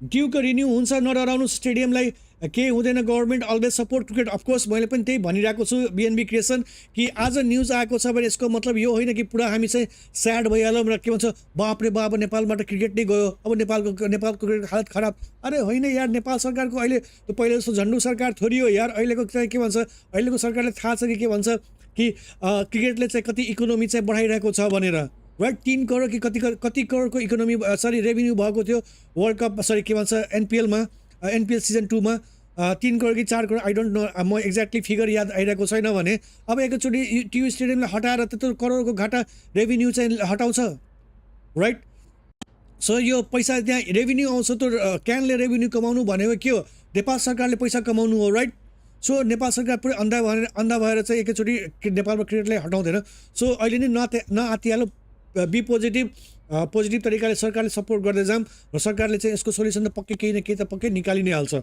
ड्युको renew हुन्छ, नडराउनु स्टेडियमलाई, केही हुँदैन, government always support cricket. Of course मैले पनि त्यही भनिरहेको छु बिएनबी क्रिएसन कि आज न्युज आएको छ भने यसको मतलब यो होइन कि पुरा हामी चाहिँ स्याड भइहालौँ र के भन्छ बापरे बाप नेपालबाट क्रिकेट नै गयो, अब नेपालको क्रिकेट हालत खराब। अरे होइन यार, नेपाल सरकारको अहिले पहिले जस्तो झन्डु सरकार थोरै हो यार। अहिलेको चाहिँ के भन्छ, अहिलेको सरकारले थाहा छ कि के भन्छ कि क्रिकेटले चाहिँ कति इकोनोमी चाहिँ बढाइरहेको छ भनेर, राइट। 3 करोड कि कति करोडको इकोनोमी रेभेन्यू भएको थियो वर्ल्ड कप के भन्छ एनपिएलमा, एनपिएल सिजन 2 मा 3 करोड कि 4 करोड, आई डोन्ट नो, म एक्ज्याक्टली फिगर याद आइरहेको छैन भने अब एकैचोटि टिभी स्टेडियमलाई हटाएर त्यत्रो करोडको घाटा रेभेन्यू चाहिँ हटाउँछ, राइट। सो यो पैसा त्यहाँ रेभेन्यू आउँछ, त क्यानले रेभेन्यू कमाउनु भनेको के हो, नेपाल सरकारले पैसा कमाउनु हो, राइट। सो नेपाल सरकार पुरै अन्धा भएर चाहिँ एकैचोटि नेपालमा क्रिकेटलाई हटाउँदैन। सो अहिले नै नआतिहाल्यो, बी पोजिटिभ, पोजिटिभ तरिकाले सरकारले सपोर्ट गर्दै जाऊँ र सरकारले चाहिँ यसको सोल्युसन त पक्कै केही न केही त पक्कै निकालि नै हाल्छ।